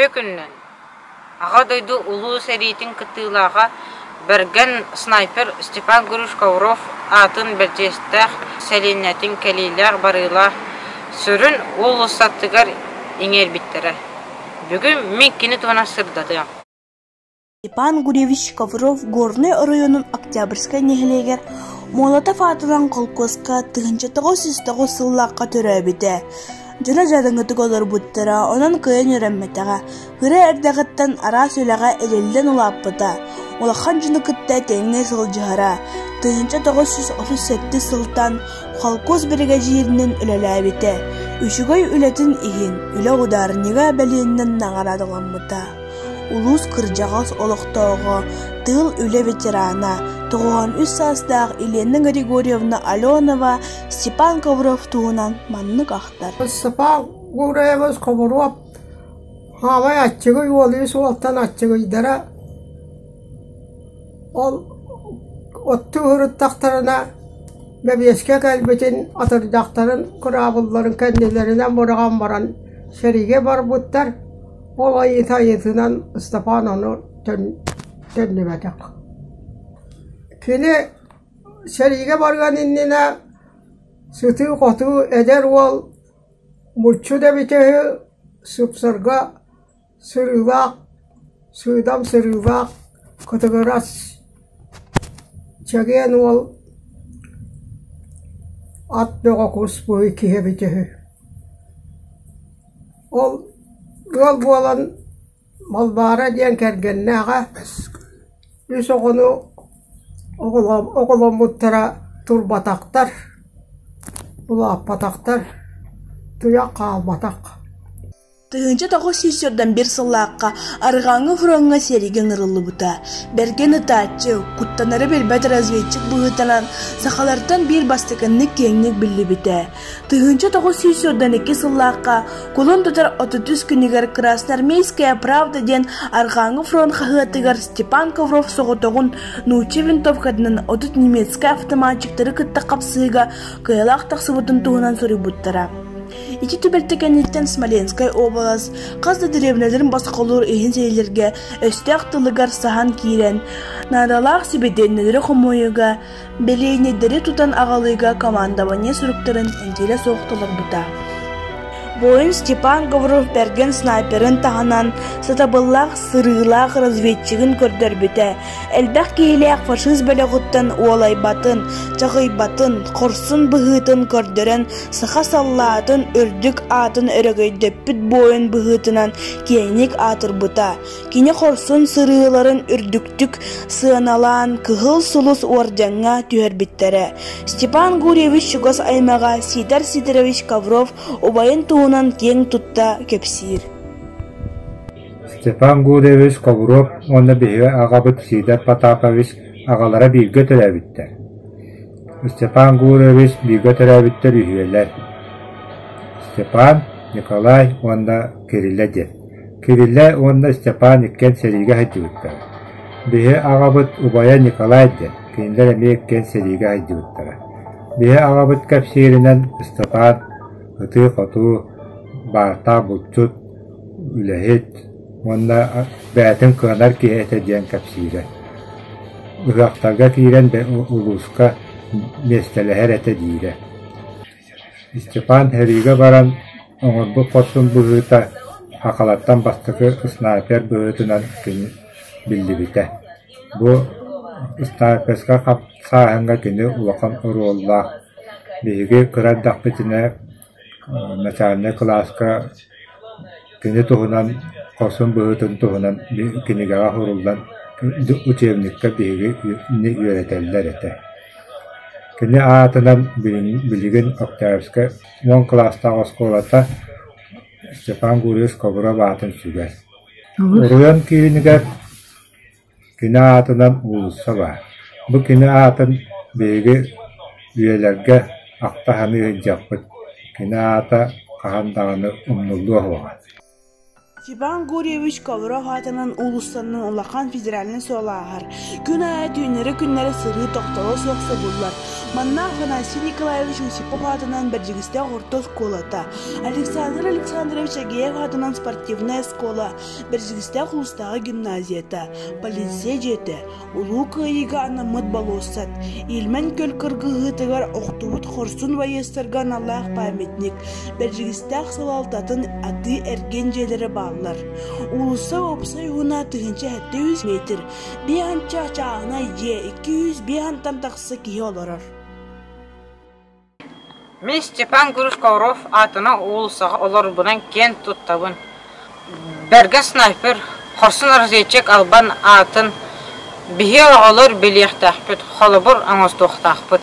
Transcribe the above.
Үтүө күнүнэн! Аҕа дойду Улуу сэриитин кыттыылааҕа Бэргэн снайпер Степан Гурьевич Ковров аатын Бэрдьиэстээх сэлиэнньэтин кэлиилээх-барыылаах сүрүн уулуссатыгар иҥэрбиттэрэ. Бүгүн мин кини туһунан сырдатыам. Степан Гурьевич Ковров Горнай оройуонун Октябрьскай нэһилиэгэр Молотов аатынан холкуоска 1909 сыллаахха төрөөбүтэ. Дьоно дьадаҥытык олорбуттара, онон кыайан үөрэммэтэҕэ. Кыра эрдэҕиттэн араас үлэҕэ эриллэн улааппыта, улахан дьону кытта тэҥҥэ сылдьыһара. 1937 сылтан холкуос биригэдьииринэн үлэлээбитэ. Үчүгэй үлэтин иһин үлэ ударнига бэлиэнэн наҕараадаламмыта. Улуус кырдьаҕас олохтооҕо, тыыл үлэ ветерана, 93 саастаах Елена Григорьевна Аленова Степан Ковров туһунан маннык ахтар. Степан Гуреевич Хомуруоп хаамай аччыгый уолуй суолтан аччыгыйдара ол оттуу ыһырыттахтарына бэбиэскэ кэлбитин атырдьахтарын кыраабылларын кэннилэринэн быраҕан баран сэриигэ барбыттар. Ол айыыта айыытынан Ыстапаан ону төннүбэтэх. Кини сэриигэ барыан иннинэ сытыы-хотуу эдэр уол муччу да эбитэ үһү, сыпсырга сырыылаах, сыыдам сырыылаах, кытыгырас чэгиэн уол ат бөҕө кус быһый киһи эбитэ үһү. Ол ыал буолан Балбаара диэн кэргэннээҕэ, үс оҕону оҕоломмуттара турбатахтар, улааппатахтар, туйах хаалбатах. 1901 сыллаахха Арҕааҥҥы фроҥҥа сэриигэ ыҥырыллыбыта. Бэргэн ытааччы, куттанары билбэт разведчик быһыытынан сахалартан биир бастакыннык киэҥник биллибитэ. 1942 сыллаахха кулун тутар 33 күнүгэр «Красноармейская правда» диэн Арҕааҥҥы фронт хаһыатыгар Степан Ковров соҕотоҕун нуучча винтовкатынан 30 немецкэй автоматчиктары кытта хапсыһыыга кыайыылаах тахсыбытын туһунан суруйбуттара. Ити түбэлтэ кэнниттэн Смоленскай уобалас хас да дэриэбинэлэрин босхолуур иһин сэриилэргэ өстөөх тылыгар саһан киирэн, наадалаах сибидиэнньэлэри хомуйууга Бэлиэнньэйдэри тутан аҕалыыга командование суруктарын эҥкилэ суох толорбута. Буойун Степан Говоров бэргэн снайперын таһынан сатабыллаах сырыылаах разведчигын көрдөрбүтэ, элбэх киһилээх фашист бөлөҕүттэн уолайбатын, чаҕыйбатын, хорсун быһыытын көрдөрөн саха саллаатын үрдүк аатын өрөгөйдөппүт буойун быһыытынан киэҥник аатырбыта. Кини хорсун сырыыларын үрдүктүк сыаналаан Кыһыл Сулус уордьаҥҥа түһэрбиттэрэ. Степан Гурьевич чугас аймаҕа Сидор Сидорович Ковров убайын туһунан киэҥ тутта кэпсиир. Степан Гурьевич Ковров уонна биһиги аҕабыт Сидор Потапович аҕалара бииргэ төрөөбүттэр. Степан Гурьевич бииргэ төрөөбүттэр үһүөлэр: Степан, Николай уонна Кириллэ диэн. Кириллэ уонна Степан иккиэн сэриигэ сылдьыбыттара. Биһи аҕабыт убайа Николай диэн, кинилэр эмиэ иккиэн сэриигэ сылдьыбыттара. Биһи аҕабыт кэпсииринэн Ыстапаан ытыы-хотуу, баартаах булчут, үлэһит уонна бэйэтин кыанар киһи этэ диэн кэпсиирэ. Ыһыахтарга киирэн улууска миэстэлэһэр этэ диирэ. Степан сэриигэ баран оҥорбут хорсун быһыыта сахалартан бастакы снайпер быһыытынан кини биллибитэ. Бу снайперскай хамсааһыҥҥа кини улахан оруоллаах. Биһиги кыра эрдэхпитинэ начальнай кылааска кини туһунан хорсун быһыытын туһунан кинигэҕэ суруллан учебникка биһигини үөрэтэллэр этэ. Кини аатынан билигин Октябрьскай уон кылаастаах оскуолата Степан Гурьевич Ковров аатын сүгэр. Уруйан киинигэр кини аатынан уулусса баар. Бу кини аатын биһиги үйэлэргэ ахта саныы сылдьыахпыт. Кини аата хаһан даҕаны умнуллуо суоҕа. Степан Гурьевич Ковров аатынан уулуссанан улахан федеральнай суол ааһар. Күн аайы түүннэри-күннэри сырыы тохтоло суох сабыллар. Манна Афанасий Николаевич Осипов аатынан Бэрдьигэстээх орто оскуолата, Александр Александрович Агеев аатынан спортивнай оскуола, Бэрдьигэстээх улуустааҕы гимназията, полиция дьиэтэ, Улуу Кыайыыга анаммыт болуоссат, Ильмень күөл кыргыһыытыгар охтубут хорсун байыастарга аналлаах памятник, Бэрдьигэстээх салалтатын атыы-эргиэн дьиэлэрэ бааллар. Уулусса уопсай уһуна 1700 метр, биэс чааһынай дьиэ, 205 тахса киһи олорор. Мин Степан Грушков аатынан уулуссаҕа олорбунан киэн туттабын. Бэргэн снайпер, хорсун разведчик албан аатын биһи оҕолор билиэхтээхпит, холобур оҥостуохтаахпыт.